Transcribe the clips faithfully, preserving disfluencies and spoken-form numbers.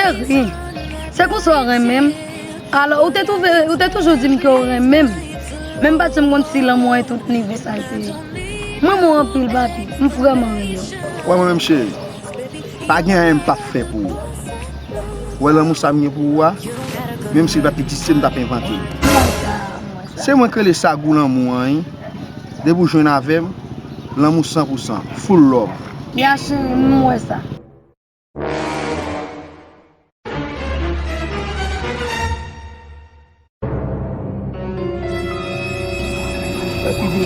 Cheri, se konsa w renmen m? Alò, ou te twouve, ou te toujou di m ke w renmen m. Men m pa t janm konn si lanmou an e tout nivo sa l te ye. M renmen w anpil, papi. M vrèman renmen w. Wè mwen menm, cheri, pa gen anyen m p ap fè pou ou. Wè lanmou sa m gen pou ou a, menm si l pa t egziste, m t ap envante l. Se mwen k rele sa gou lanmou an, wi. Depi w jwenn avè m, lanmou san pou san, full love. Ya cheri, m wè sa.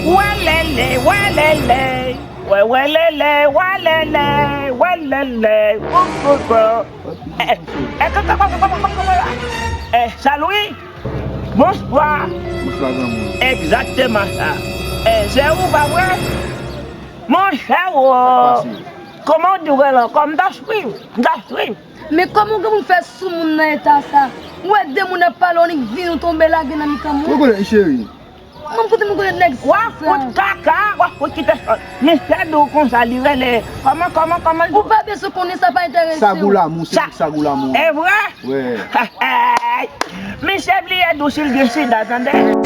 Walele, walele, wè, walele, walele, walele, wou, wou, wou. Eh, eh, eh, kòman, kòman, kòman, kòman, kòman, eh, Salouy, bonswa. Bonswa, granmoun. Egzakteman sa. Eh, se ou, pa vre? Monchè, wo. Sa k pase? Kòman w di w rele ankò? M ta swiv, m ta swiv. Men kòman yon granmoun fè sou moun nan eta sa? Ou wè de moun ap pale, w annik vin ou tonbe lage nan mitan moun. Ou konnen, cheri. Mwen, m kote m konnen nèg sa. W ap fout kaka, w ap fout kite sòt. Misye di w konsa, li rele. Kòman, kòman, kòman l di w? Ou pa bezwen konnen, sa pa enterese w. Sa gou lanmou, se sa gou lanmou. E vre? Wi. Misye bliye di w si l gen sida, tande.